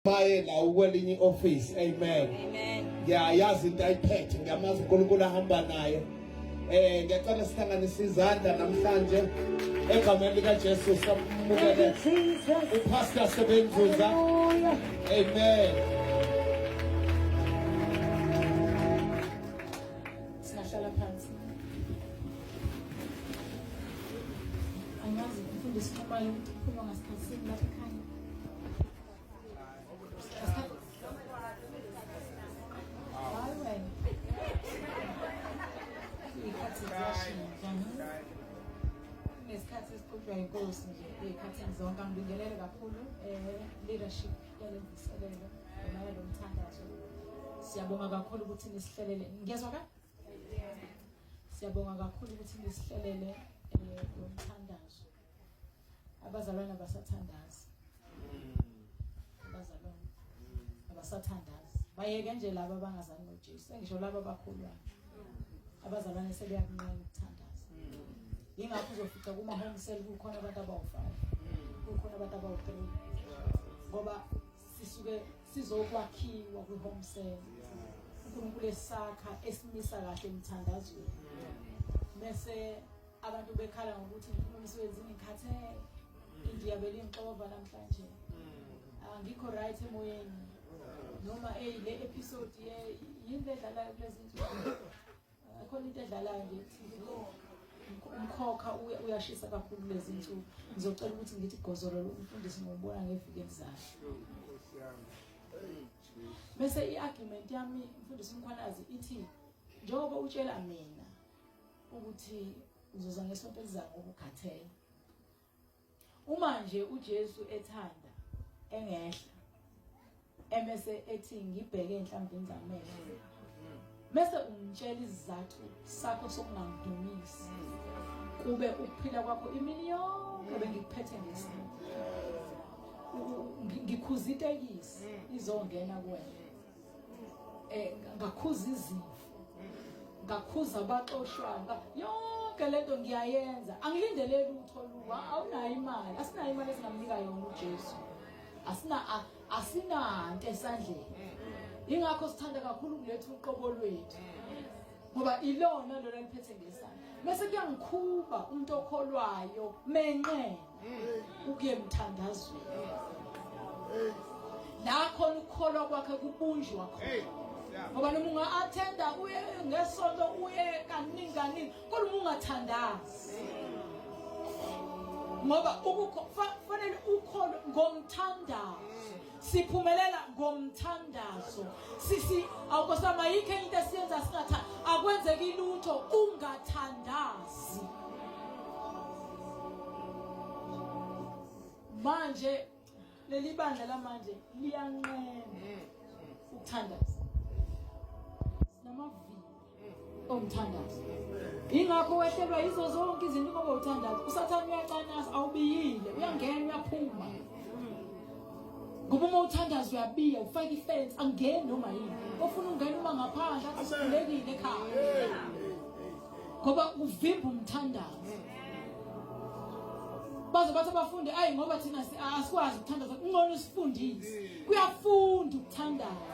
Baye la ukwelinye ioffice. Amen. Amen. Ngiyayazi into ayiphethe, ngiyamazi uNkulunkulu ahamba naye. Ngiyacela sihlanganise izandla namhlanje egameni lika Jesu samukele uPastor Sebenzuza. Amen. Singahlala phansi. Angazi umfundisi Nxumalo ukuthi ukhuluma ngasikhathi sini lapha ekhaya. Hayi wena. Iy'khathi ziyashintsha. Kunesikhathi esiqhutshwa inkosi nje ey'khathini zonke. Angibingelele kakhulu leadership yale mvuselelo noma yalo mthandazo. Siyabonga kakhulu ukuthi nisihlelele. Ngiyezwa ka? Siyabonga kakhulu ukuthi nisihlelele lo mthandazo. Abazalwane abasathandazi. Abazalwane abasathandazi. Bayeke nje laba abangazani noJesu. Sengisho laba abakhulwayo. Abazalwane sebeyakunqena ukuthandaza. Yingakho uzofica kuma home cell kukhona abantu abawu5. Kukhona abantu abawu3. Ngoba sisuke sizokwakhiwa kwi home cell. uNkulunkulu esakha esimisa kahle emthandazweni. Bese abantu bekhala ngokuthi ngiphuma emsebenzini ngikhathele, indiya belingixova namhlanje, angikho right emoyeni, noma eyi le episode yini le edlalayo kulezi nsuku, khona into edlalayo nje ku-TV, umkhokha uyashisa kakhulu kulezi nsuku. Ngizocela ukuthi ngithi gozololo umfundisi ngombona ngeviki elizayo. Bese i-argument yami mfundisi uMkhwanazi ithi njengoba utshela mina ukuthi uzoza ngesonto elizayo ngoba ukhathele, uma nje uJesu ethanda engehla emese ethi ngibheke enhlambini zamehlo mese ungitshela isizathu sakho sokungangidumisi, kube ukuphila kwakho imini yonke bengikuphethe ngesandla, ngikhuza itekisi izongena kuwena, ngakhuza izimvu, ngakhuza abaxoshwayo, yonke lento ngiyayenza, angilindele lutho luwa. Awunayo imali, asinayo imali esingamnika yona uJesu, asinanto esandleni. Ingakho sithanda kakhulu ukuletha uqobo lwethu, ngoba ilona lona liphethe ngesandla. Bese kuyangikhuba umuntu okholwayo menqena ukuye emthandazweni, la khona ukukholwa kwakhe kubunjwa khona. Ngoba noma unga-athenda uye ngesonto uye kaningi kaningi, kodwa uma ungathandazi, ngoba kufanele ukholwe ngomthandazo. Siphumelela ngomthandazo. Sisi awukosama ayikho enye into esiyenza singatha, akwenzeki lutho ungathandazi. Manje leli bandla lamanje liyanqena ukuthandaza, sinamavili omthandazo. Ingakho wehlelwa yizo zonke izinto ngoba uthandaza. USathane uyacanasa, awubiyile, uyangena uyaphuma. Ngoba uma uthandaza uyabiya, ufaka ifence, angeni noma yini. Ofuna ungena uma ngaphandle athi sikhulekile ekhaya. Ngoba uvimba umthandazo. Baze bathi abafundi, ayi ngoba thina asikwazi ukuthandaza, kungcono sifundise. Kuyafunda ukuthandaza.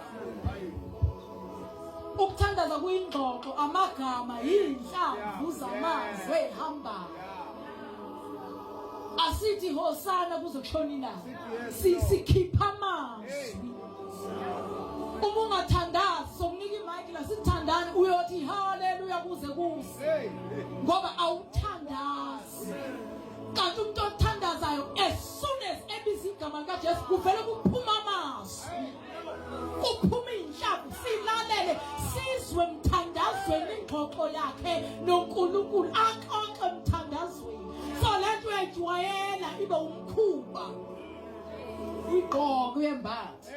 Ukuthandaza kuyingxoxo, amagama yinhlamvu zamazwi ehambayo. Asithi hosana kuze kushona ilanga, sikhipha amazwi. Uma ungathandazi sokunika imic la sithandane, uyothi haleluya kuze kuse, ngoba awuthandazi. Kanti umuntu othandazayo as soon as ebiza igama likaJesu kuvele kuphuma amazwi, kuphuma iy'nhlamvu, silalele sizwe mthandazweni ingxoxo yakhe noNkulunkulu, axoxe mthandazweni. So le nto uyayijwayela ibe umkhuba, igqoke uyembatha.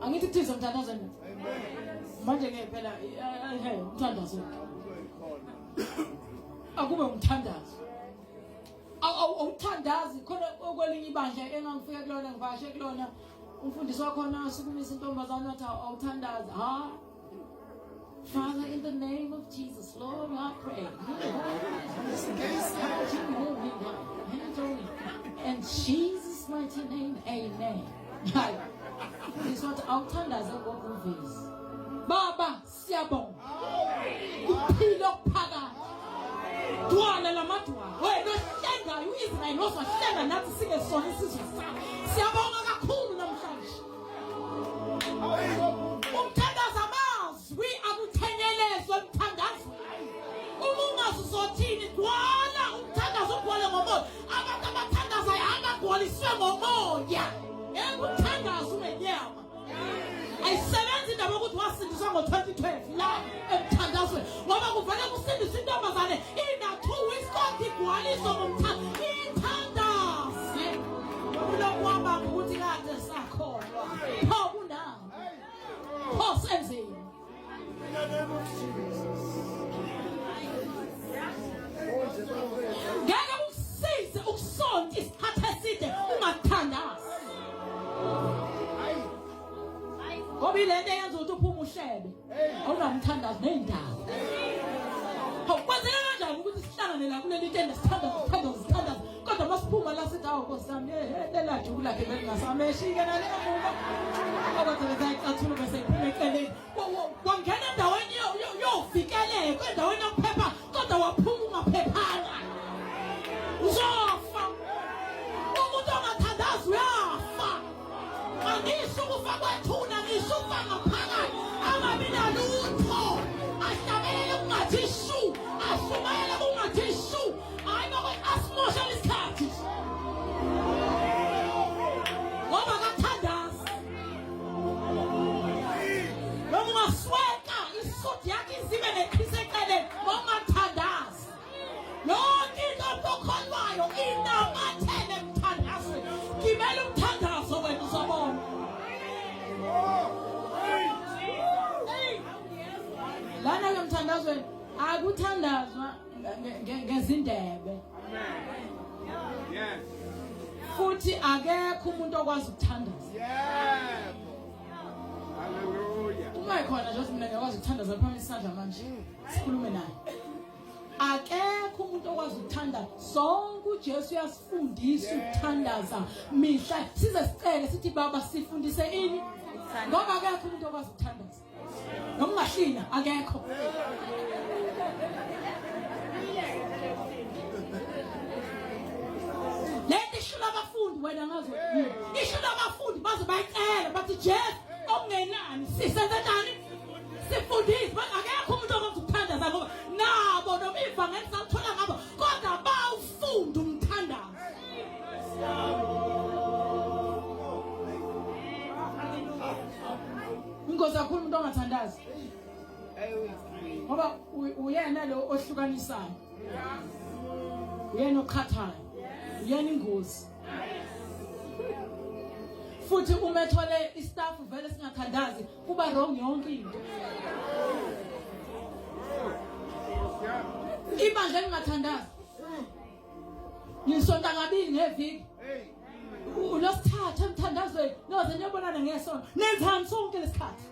Angithi kuthize mthandazweni manje ke phela, he umthandazo akube umthandazo. Awuthandazi khona okwelinye ibandla engangifika kulona, ngivakashe kulona, umfundisi wakhona asukumisa intombazane wathi awuthandazi. Ha, Father, in the name of Jesus, Lord, I pray. In Jesus' mighty name, amen. Hayi. Ngisothi awuthandaze ngoba uvezi. Baba siyabonga. Uphila okuphakade. Dwala lamadwala. Wena ohlengayo uIsrael ozohlenga nathi singesona isizwe sakho. Siyabonga kakhulu namhlanje. Umthandazo amazwi akuthenyelezwe emthandazweni. Uma ungazi uzothini dwala umthandazo ugwale ngomoya. Abantu abathandazayo abagwaliswe ngomoya. Ngeke uthandaze ungenyama. Ayisebenzi indaba yokuthi wasindiswa ngo-2012 la emthandazweni ngoba kuvele kusindiswa intombazane ina-two weeks kodwa igwaliswe ngomthandazo ithandaze. Kulokhu wabamba ukuthi kade sakholwa. Pho kunani? Pho senzeni? Ngeke kukusize ukusonta isikhathi eside ungathandazi. Ngoba ile nto eyenza ukuthi uphume uhlebe. Awunamthandazo nezindawo. Hawu kwenzeka kanjani ukuthi sihlangane la kuleli tende sithandaze sithandaze sithandaze kodwa masiphuma la sithi awu Nkosi yami lela juku lakhe belingasameshi-ke nale emuva abathi besayicathulo bese iphuma eceleni wangena endaweni yovikeleko endaweni yokuphepha kodwa waphuma ungaphephanga uzofa umuntu ongathandazi uyafa angisho ukufa kwethuna ngisho ukufa ngaphakathi angabi nalutho ahlabelele kungathi shu ashumayele kungathi shu hayi ngoba asimoshela isikhathi ngoba kathandazi noma ungasweka isudi yakho izibe neqhisa eceleni ngokungathandazi yonke into okholwayo inamathele emthandazweni gibela umthandazo wena uzobona lana ke mthandazweni akuthandazwa ngezindebe Yes. Futhi akekho umuntu okwazi ukuthandaza. Yebo. Hallelujah. Uma ekhona nje mina ngiyakwazi ukuthandaza phambi isandla manje. Sikhulume naye. Akekho umuntu okwazi ukuthandaza. Sonke uJesu uyasifundisa ukuthandaza mihla size sicele sithi baba sifundise ini? Ngoba akekho umuntu okwazi ukuthandaza. Noma ungahlina akekho. Lento ishula abafundi wena ngazo. Ishula abafundi baze bayicela bathi Jesu okungenani sisenze njani? Sifundise akekho umuntu okwazi ukuthandaza ngoba nabo noma ivangeli salithola ngabo kodwa bawufunda umthandazo. Ingozi kakhulu umuntu ongathandazi. Ngoba uyena lo ohlukanisayo. Uyena oqhathayo. Uyena ingozi. Futhi uma ethole istaff vele singathandazi kuba wrong yonke into. Ibandla elingathandazi. Ngisonta kabili ngeviki. Ulosithatha emthandazweni noze niyobonana ngesonto. Nenzani sonke lesikhathi?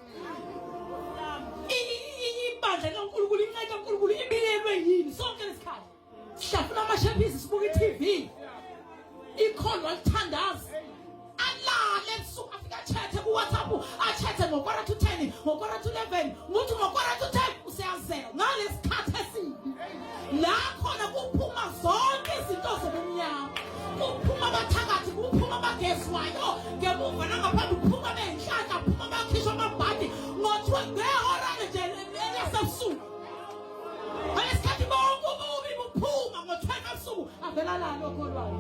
Ibandla likaNkulunkulu inceku kaNkulunkulu ibilelwe yini sonke lesikhathi? Sihlafuna amashephisi sibuka i-TV. Ikholwa lithandaza. Alale ebusuku afike achathe ku-WhatsApp, achathe ngo-quarter to 10, ngo-quarter to 11, nguthi ngo-quarter to 10 useyazela ngalesikhathi esibi. La khona kuphuma zonke izinto zobumnyama. Kuphuma abathakathi, kuphuma abagezwayo, ngemuva nangaphambi kuphuma benhlanhla, kuphuma abakhishwa amabhadi ngothiwa ngehora nje elasebusuku. Ngalesikhathi bonke ububi buphuma ngo-12 ebusuku avela lalo okholwayo.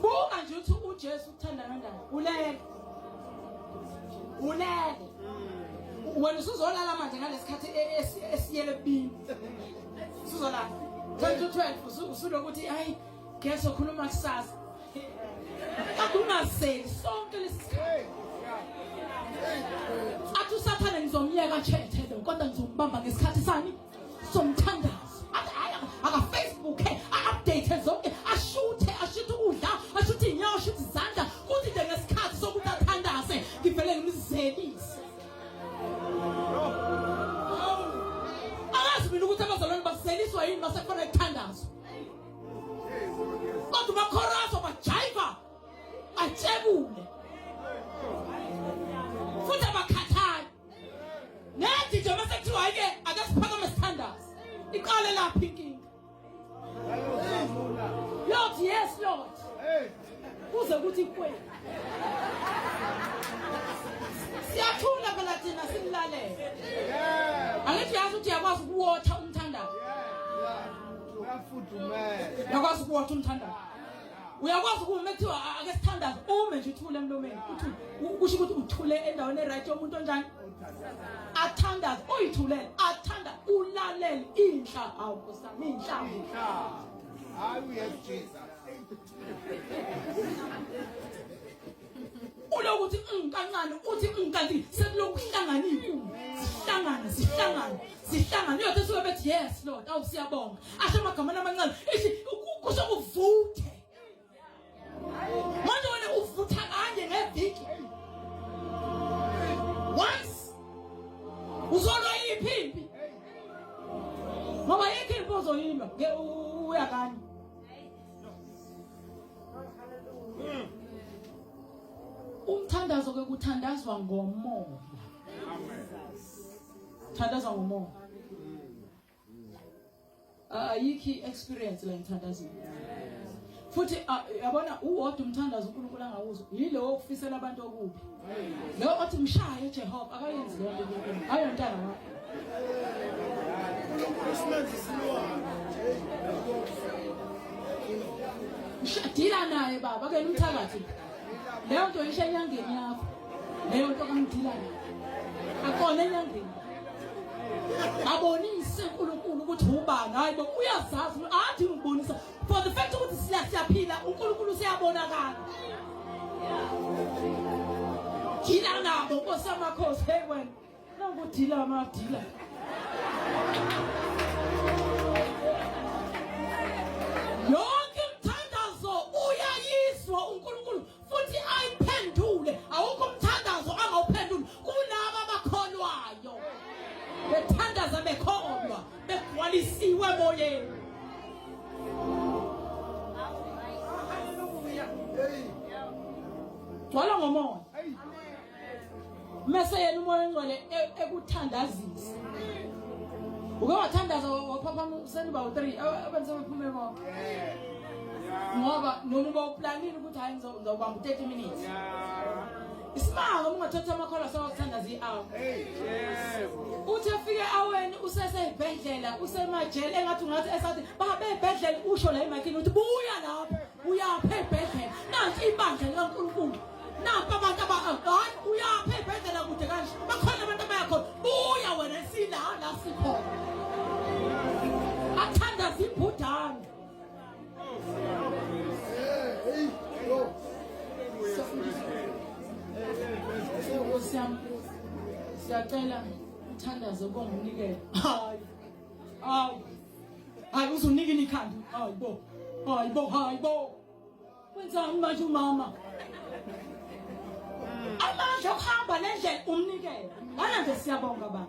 Buka nje uthi uJesu uthanda kanjani. Ulele. Ulele. Wena usuzolala manje ngalesikhathi e, e, esiyele kubini. Usuzolala. 10 to 12 usulokuthi hayi Geso khuluma kusasa. Kade ungazeli sonke lesi sikhathi. Athi uSathane ngizomyeka chethe lo kodwa ngizombamba ngesikhathi sani somthandazo. Athi hayi aka Facebook a-update zonke ashuthe ashuthe ukudla ashuthe inyawo ashuthe izandla kuthi nje ngesikhathi sokuthi athandaze ngivele ngimzelise. Akazi mina ukuthi abazalwane bazeliswa yini masekufanele kuthandazwe. Kodwa bakhorasa bajiva batshebule. Futhi abakhathali. Nethi nje mase kuthiwa ke ake siphakame sithandaze. Iqale lapha inkinga. Lord, yes Lord. Kuze kuthi kwe. Siyathula phela thina simlalele. Angithi yazi ukuthi uyakwazi ukuwotha umthandazo. Uyafudumela. Uyakwazi ukuwotha umthandazo. Uyakwazi ukuma kuthiwa ake sithandaze ume nje uthule emlomeni. Uthi kusho ukuthi uthule endaweni eright yomuntu onjani? Athandaze uyithulele athanda ulalele inhla hawu Nkosi yami inhla. Hayi uyesu Jesus. Ulokuthi kancane uthi kanti sekuloku kuhlangana iy'nkungu sihlangana sihlangana sihlangana uyothi suke bethi yes Lord awu siyabonga asho amagama amancane ithi kusho kuvuthe manje wena uvutha kanye ngeviki once uzolwa yiphi impi ngoba yikho impi ozoyilwa uya kanye Umthandazo ke kuthandazwa ngomoya. Thandazwa ngomoya. Ayikho experience la emthandazweni. Futhi yabona uwodwa umthandazo uNkulunkulu angawuzwa yilo wokufisela abantu okubi. Lo othi mshaye Jehova akayenzi leyo nto uNkulunkulu. Hayi ntanga wakho. Dila naye baba ke umthakathi. Leyo nto isho enyangeni yakho. Leyo nto kangidila naye. Akona enyangeni. Abonise uNkulunkulu ukuthi ubani. Hayi bo uyazazi athi ngibonisa for the fact ukuthi siyaphila uNkulunkulu siyabonakala. Dila nabo Nkosi yamakhosi hey wena. Nangudila amadila. Yonke imithandazo uyayizwa uNkulunkulu futhi ayiphendule. Awukho umthandazo angawuphenduli kulaba abakholwayo. Bethandaza bekholwa, begcwalisiwe emoyeni. Gcwala ngomoya. Mese yena umoya ongcwele e, ekuthandazisa. Uke wathandaza waphaphama useniba u3 abantu sebephume bonke. Ngoba noma uba uplanile ukuthi hayi ngizobamba u30 minutes. Isimanga uma ungathatha amakholwa sewathandaza i-hour. Uthi efike aweni useseyibhedlela usemajele engathi ungathi esathi babe ebhedlela usho la emakini uthi buya lapho uyapha ebhedlela nanti ibandla likaNkulunkulu Nampa abantu aba hayi uyapha ebhedlela kude kanje. Bakhona abantu abaya khona. Buya wena sila la sikhona. Athandaza ibhudane. Nkosi yami siyacela uthandaze ubonga umnikelo. Hayi. Hawu. Hayi uzonika ikhanda. Hayi bo. Hayi bo, hayi bo. Wenzani manje umama? Amandla okuhamba le ndlela umnikele. Lana nje siyabonga baba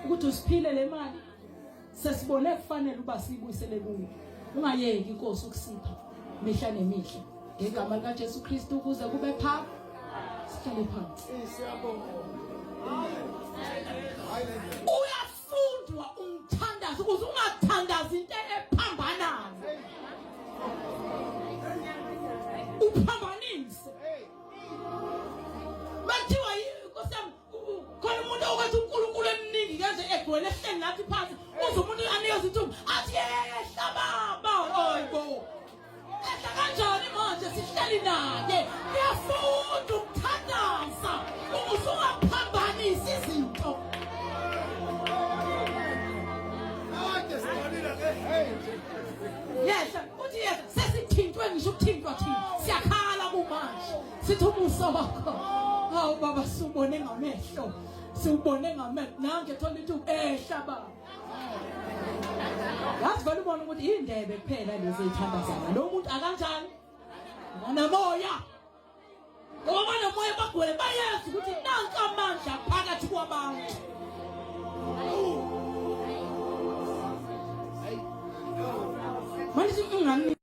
ukuthi usiphile le mali. Sesibone kufanele uba siyibuyisele kuwe. Ungayeki inkosi ukusipha mihla nemihla. Ngegama likaJesu Kristu ukuze kube pha sihlale phansi. Siyabonga. Uyafundwa umthandazo ukuze ungathandazi into ephambanayo. Uphambanise. Bathiwa Nkosi yami khona umuntu okwathi uNkulunkulu emningi kanje egcwele ehleli nathi phansi uze umuntu anikeze ithuba athi yehla baba hayibo Ehla kanjani manje sihleli naye uyafunda ukuthandaza ukuze ungaphambanisi izinto yehla uthi yehla sesithintwe ngisho ukuthintwa thina siyakhala kumanje sithi umusa wakho hawu baba siwubone ngamehlo siwubone ngamehlo nange thola ithuba ehla baba Yazi vele ubona ukuthi indebe kuphela lezi ezithandazana. Lo muntu akanjani? Akanamoya. Ngoba banomoya bagwele bayazi ukuthi nanka amandla phakathi kwabantu. Manje ungani